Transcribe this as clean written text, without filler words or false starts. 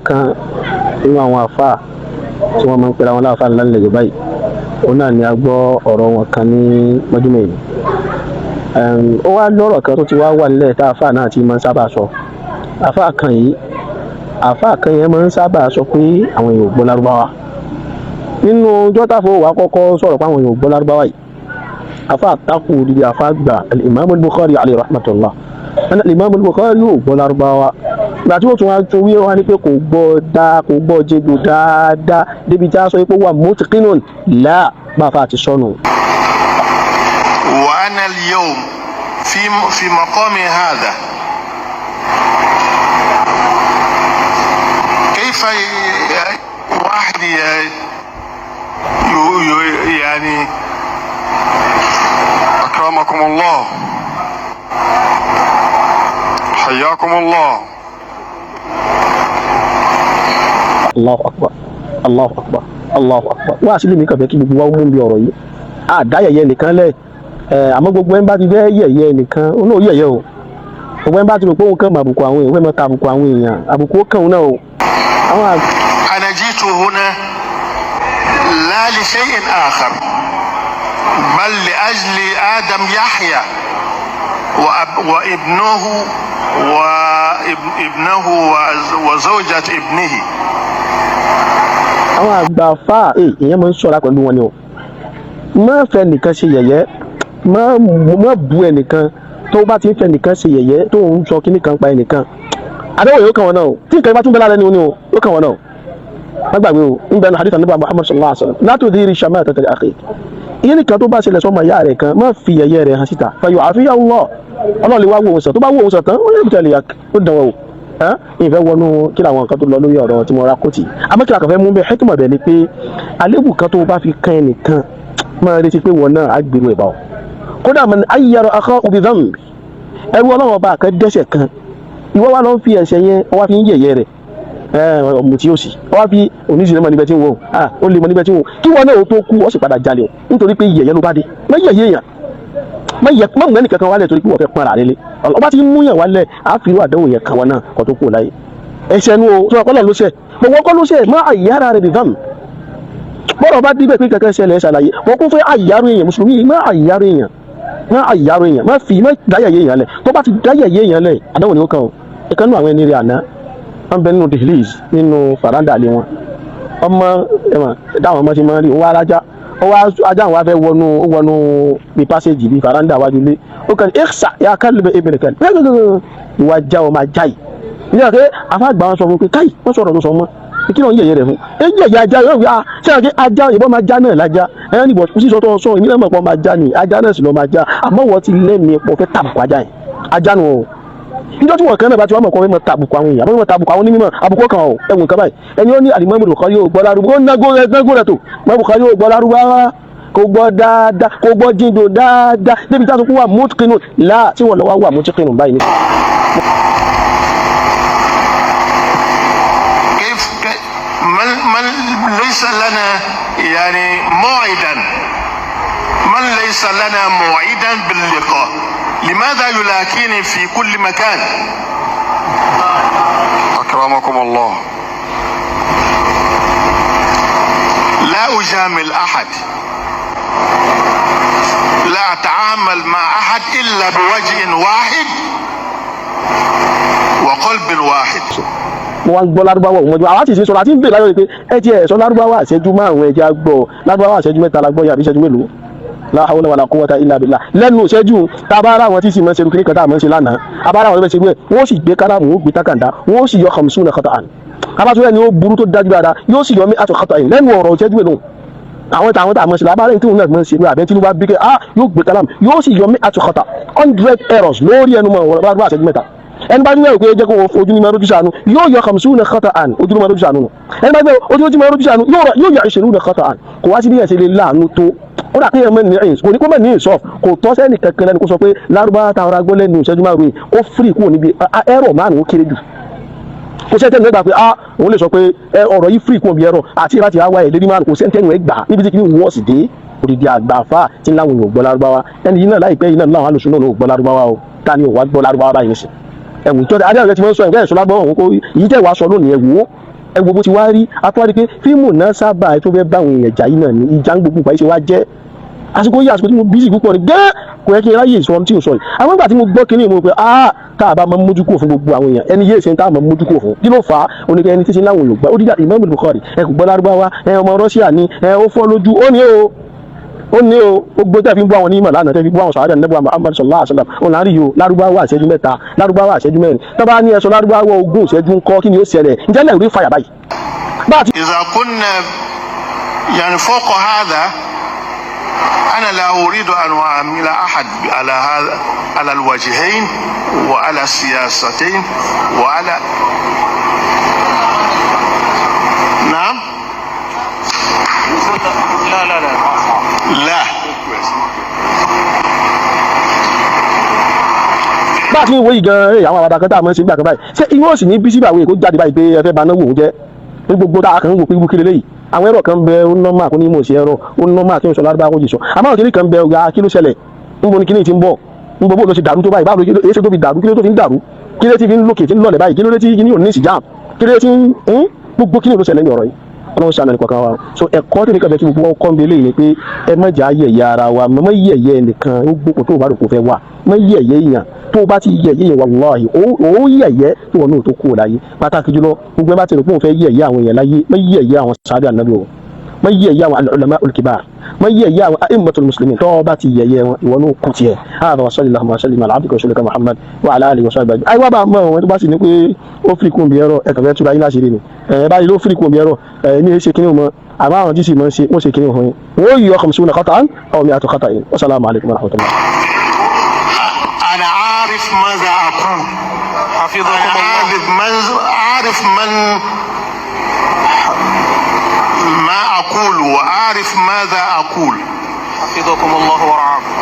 Kan nínú àwọn àfáà tí wọ́n máa ń pera wọn láàfáà ńlá nílẹ̀ Yorùbá yìí, òun náà ni a gbọ́ ọ̀rọ̀ wọn kan ní mọ́júmọ́ yìí. Ó wá lọ́rọ̀ kan tó ti wá wà nílẹ̀ tá àfáà náà ti máa ń sábà sọ. Àfáà kan yìí, àfáà kan yẹn máa ń sábà sọ pé àwọn èèyàn ò gbọ́ Lárúbáwá. Nínú ọjọ́ táfọ̀ wà kọ́kọ́ sọ̀rọ̀ pé àwọn èèyàn ò gbọ́ Lárúbáwá yìí, àfáà takò odidi àfáà gbà al-Imam al-Bukhari alayhi rahmatullah. Al-Imam al-Bukhari yóò gbọ́ Lárúbáwá. Ìgbà tí ó tún wá tún wí wá ní pé kò gbọ́ dáa, kò gbọ́ jẹjọ dáadáa débi tí a sọ pé wà mutqinun là bá a fa àti sọnù. وأنا اليوم في مقامي هذا كيف واحد يعني أكرمكم الله، حياكم الله. Allahu akbar, Allahu akbar, Allahu akbar. Wá sílé mi kàn fẹ́ kí gbogbo wa mú bí ọ̀rọ̀ yìí. Àdá yẹ̀yẹ́ nìkan lẹ̀ ẹ̀, àmọ́ gbogbo ẹ̀ ń bá ti fẹ́ yẹ̀yẹ́ nìkan ó náà yẹ̀yẹ́ o. Gbogbo ẹ̀ ń bá ti rò pé òun kàn mọ àbùkù àwọn èèyàn, fẹ́ mọ ta àbùkù àwọn èèyàn, àbùkù ó kàn òun náà o. Àwọn أنا جئت هنا لا لشيء آخر بل لأجل آدم يحيى وابنه وابنه وزوجة ابنه. Àwọn àgbà fáà, èèyàn máa ń ṣọ́ra pẹ̀lú wọn ni o. Má fẹ́ nìkan ṣe yẹ̀yẹ́, má bu ẹnìkan. Tó bá ti ń fẹ́ nìkan ṣe yẹ̀yẹ́, tó ń sọ kíní kan pa ẹnìkan, àdéhùn yóò kàn wọ́n náà o. Tí nǹkan bá tún bẹ lára ẹni o yóò kàn wọ́n náà o. Má gbàgbé o, ń bẹnu hadith Ànábì Muhammad sallallahu alaihi wasallam, la tudhiri shamatata li akhik. Ìyẹn nìkan tó bá ṣẹlẹ̀ sọ́mọ ìyá rẹ̀ kan, má fi yẹ̀yẹ́ rẹ̀ hàn síta. Fàyọ̀ àfihàn Allah, Ọlọ́run lè wá wo òun sàn. Tó bá wo òun sàn tán, ó lè tẹ̀lé ó dàn wọ́n o. Ìfẹ́ wọnú kí làwọn nǹkan tó lọ lórí ọ̀rọ̀ tí mo ra kóòtì, àmọ́ kí làkàn fẹ́ mú bẹ́ẹ̀ hikma bẹ́ẹ̀ ni pé àlébù kan tó o bá fi kan ẹnìkan, máa retí pé wọn náà á gbèrú ẹ̀ bá ọ. Kódà man ayyara akhahu bi dhanb, ẹrú Ọlọ́run ọba kan dẹ́ṣẹ̀ kan, ìwọ wa lọ ń fi ẹ̀ṣẹ̀ yẹn wá fi ń yẹ̀yẹ́ rẹ̀, ọmọ tí yóò sì wá fi oníṣìí mọ níbẹ̀ tí ń wò ó lè mọ níbẹ̀ tí ń wò kí wọn náà ó tó kú, ó sì padà jalè o, nítorí pé yẹ̀yẹ́ ló bá dé. Má yẹ̀yẹ́ èèyàn, má yẹ má mú ẹnì kankan wálẹ̀ torí pé wọ́n fẹ́ pọ́n ara rẹ lé. Ọba ti mú yàn wálẹ̀, á fi irú àdánwò yẹn kàn wọ́n náà kó tó kú láyé. Ẹ̀ṣẹ̀ nu o, sọ kọ́lọ̀ ló ṣẹ̀, mọ̀ wọ́n kọ́ ló ṣẹ̀. Má àyàrá rẹ̀ bìbám bọ́rọ̀ bá díbẹ̀ pé kankan ṣẹlẹ̀ ṣàlàyé wọ́n kún fún àyàrá èèyàn. Mùsùlùmí, má àyàrá èèyàn, má àyàrá èèyàn, má fi má dáyàyé èèyàn lẹ̀. Tó bá ti dáyàyé èèyàn lẹ̀, àdánwò ni ó kàn o. Ìkànnì àwọn ẹni rẹ̀ àná, wọ́n bẹ nínú dehliz, nínú faranda lé wọn. Ọmọ ẹ̀wọ̀n dáwọn ọmọ ti máa ń rí òun wá alájá, ó wá ajá àwọn afẹ́ wọnú, ó wọnú bí passage bí faranda wájú ilé. Ó kàn ìksà yà kálí ibn kálí ìwà já ọmọ ajá yìí ní ọ̀kẹ́. Afáàgbà wọn sọ fún pé káyì wọ́n sọ̀rọ̀ tó sọ mọ́ kí ló ń yẹ̀yẹ́ rẹ̀ fún ẹ ń yẹ̀yẹ́ ajá yóò wí. Ah, ṣé àti ajá ìbọn máa já náà lájá ẹ ní bọ̀ sísọ tó sọ, èmi náà mọ̀ pọ̀ máa já ni, ajá náà sì lọ́ máa já, àmọ́ wọ́n ti lẹ́mìí pọ̀ fẹ́ tàbùkù ajá yẹn, ajá nù o. Níjọ́ tí wọ́n kàn náà bá ti wá mọ̀ kọ́ mọ̀ tàbùkù àwọn èèyàn, àbọ̀ mọ̀ tàbùkù àwọn onímọ̀, àbùkù kan ọ̀ ẹ̀wọ̀n kan báyìí. Ẹni ó ní Al-Imam Bukhari yóò gbọ́ Lárúbáwá, ó nágó rẹ̀ nágó rẹ̀ tó mọ̀ Bukhari yóò gbọ́ Lárúbáwá, kò gbọ́ dáadáa, kò gbọ́ jíndò dáadáa débi tí a sọ pé wà mutqinun láà tí wọ́n lọ wá wà mutqinun báyìí ní. كيف من ليس لنا يعني موعدا، من ليس لنا موعدا باللقاء، لماذا يلاقيني في كل مكان؟ أكرمكم الله. لا أجامل أحد، لا أتعامل مع أحد إلا بوجه واحد وقلب واحد. Mo wá ń gbọ́ Lárúbáwá òun ọjọ́ àwọn àti ìṣe sọ̀rọ̀ àti ń bèèrè láyọ̀ pé ẹ ti ẹ̀ sọ Lárúbáwá àṣẹjú 5, ẹ̀jẹ̀ á gbọ́ Lárúbáwá àṣẹjú 3 la gbọ́ yàbí ìṣẹ́jú mélòó. La hawla wala quwwata illa billah. Lẹ́nu ìṣẹ́jú tá a bá ara àwọn tí sì máa ń ṣerú kíní kan tá a máa ń ṣe lánàá, a bá ara àwọn tó fẹ́ ṣerú ẹ̀, wọ́n sì gbé kálámù, wọ́n gbé tákàndá, wọ́n sì yọ khamsuna khata'an. Abátúrẹ́ ni ó burú tó dájú dáadáa, yóò sì yọ mí àtọ̀ khata'in lẹ́nu ọ̀rọ̀ ìṣẹ́jú mélòó. Àwọn táwọn tá a mọ̀ sí lábára tí òun náà mọ̀ sí irú àbẹ́ tí ló bá bí kẹ́ ah, yóò gbé kálámù, yóò sì yọ mí àtọ̀ khata 100 errors lórí ẹnu mọ̀ ọ̀rọ̀ bá ìṣẹ́jú 3. Ẹni bá ní ẹ̀rọ pé jẹ́ kó ojú ní máa rójú sànú, yóò yọ khamsuna khata'an, ojú ní máa rójú sànú nù. Ẹni bá gbé ojú ní máa rójú sànú, yóò yọ ishruna khata'an. Kò wá sí bí ẹ̀ ṣe lè láàánú tó, ó dà pé ẹ̀ mọ́ ní ẹ̀yìn kò ní kó mọ̀ ní ìsọ̀f, kò tọ́ sẹ́ni kankan lẹ́nu kó sọ pé Lárúbáwá táwọn agbó lẹ́nu ìṣẹ́jú 5 yìí ó fírì kúrò níbi ẹ̀rọ 5 ó kéré jù. Kò sẹ́ni tẹ́nu ẹ̀ gbà pé ah, òun lè sọ pé ọ̀rọ̀ yìí fírì kúrò níbi ẹ̀rọ àti ìrántí àwa ẹ̀ lérí 5. Kò sẹ́ni tẹ́nu ẹ̀ gbà níbi tí kìíní wọ́ọ̀sì dé. Odidi àgbàfà tí láwọn èèyàn gbọ́ Lárúbáwá, ẹni yìí náà láìpẹ́ yìí náà láwọn alùsùn náà ò gbọ́ Lárúbáwá o. Ta ni ò wá gbọ́ Lárúbáwá báyìí nísìn? Ẹ̀wù tó adé àwọn ti máa ń sọ ẹ̀wù ẹ̀sọ́ lágbọ́n òun kó èyí tẹ̀ wá sọ lónìí. Ẹ̀wù ẹ̀wù bó ti wá rí atúwárí pé fíìmù náà sábà tó fẹ́ bá àwọn èèyàn jà yìí náà ní ìjà ń gbogbo ìgbà yìí ṣe wá jẹ́ àsìkò yìí, àsìkò tí mo busy púpọ̀ ni gẹ́ẹ́, kò yẹ kí n ráyè sọ ohun tí n sọ yìí. Àwọn ìgbà tí mo gbọ́ kínní, mo pé ah, tá a bá máa mójú kúrò fún gbogbo àwọn èèyàn, ẹni yéé ṣe tá a máa mójú kúrò fún. Kí ló fà á? Oníkẹ́ ẹni tí ṣe láwọn olùgbà ó dídá Imam Bukhari, ẹ kò gbọ́ Lárúbáwá, ẹ ọmọ Russia ni, ẹ ó fọ́ lójú. Ó ní o, ó ní o, gbogbo tẹ́ fi ń bú àwọn onímọ̀ lánàá, tẹ́ fi bú àwọn sàádà nẹ́bù Muhammad sallallahu alaihi wasallam, òun láàrin yìí o. Lárúbáwá ìṣẹ́jú 3, Lárúbáwá ìṣẹ́jú 4, tó bá ní ẹ̀sọ́ Lárúbáwá 20 ìṣẹ́jú ńkọ́, kí ni ó ṣẹlẹ̀? Ǹjẹ́ lẹ́rìí fàyà báyìí bá a ti إذا كنا يعني فوق هذا، أنا لا أريد أن أعامل أحد على هذا، على الوجهين وعلى السياستين وعلى، نعم. لا لا لا. لا. Bá a ti ń wo yìí gan, ẹ àwọn àwàdà kan tá a mọ̀ sí gbà kan báyìí, ṣé inú òsì ní bísí bàwẹ̀ kó jáde báyìí pé ẹ fẹ́ baná wò ó jẹ́ ní gbogbo tá a kàn ń wò pé ibú kí leléyìí. Àwọn ẹ̀rọ kan bẹ, ó nọ́mà kó ní mò ń ṣe ẹ̀rọ, ó nọ́mà kí n sọ Lárúbáwá kó jì sọ. Àmọ́ àwọn kìnìkan bẹ, ọ̀gá, kí ló ṣẹlẹ̀? Ń bo ni kíní ti ń bọ̀? Ń bo bó ló ṣe dàrú tó báyìí? Báwo ló èyí ṣe tó fi dàrú? Kí ló tó fi ń dàrú? Kí ló ti fi ń lókè tí ń lọlẹ̀ báyìí? Kí ló dé tí kíní ò ní ìsìjàm? Kí ló dé tí ń gbogbo kíní ló ṣẹlẹ̀ ní ọ̀rọ̀ yìí? Ọlọ́run ṣàánú ẹnì kọ̀ọ̀kan wa. So ẹ̀kọ́ tó ní kàfẹ́ kí gbogbo wọn kọ́ ń bi eléyìí ni pé ẹ má jà yẹ̀yẹ́ ara wa, má yẹ̀yẹ́ ẹnìkan. Ó gbókò tó o bá rò kó fẹ́ wà, má yẹ̀yẹ́ èèyàn. Tó o bá ti yẹ̀yẹ́ èèyàn, wàláhì, ó yẹ̀yẹ́ tó wọn náà tó kú ò láyé. Pàtàkì jùlọ, gbogbo ẹ bá ti rò pé òun fẹ́ yẹ̀yẹ́ àwọn èèyàn láyé, má yẹ̀yẹ́ àwọn sàábì Ànábì o, má yẹ̀yẹ́ àwọn al-ulama al-kibar, má yẹ̀yẹ́ àwọn a'immatul muslimin. Tó o bá ti yẹ̀yẹ́ wọn, ìwọ náà kú tiẹ̀. Hādhā wa sallallahu wa sallim ala abdika wa rasulika Muhammad wa ala alihi wa sahbihi ajma'in. Àyíwá bá a mọ̀ wọn tó bá sì ní pé ó fi kún bí ẹ̀rọ ẹ̀kàn fẹ́ túra yín láṣìírí ni ẹ̀ báyìí ló fi kún bí ẹ̀rọ ẹ̀ ní ṣe kíní mọ́. Àmọ́ àwọn tí sì máa ń ṣe, wọ́n ṣe kíní fún yín, wọ́n yọ khamsuna khata'an aw mi'atu khata'in. Wasalaamu alaykum wa rahmatullah. أنا عارف ماذا أقول. حفظكم أنا الله. عارف من، عارف من ما أقول وأعرف ماذا أقول. حفظكم الله ورعاكم.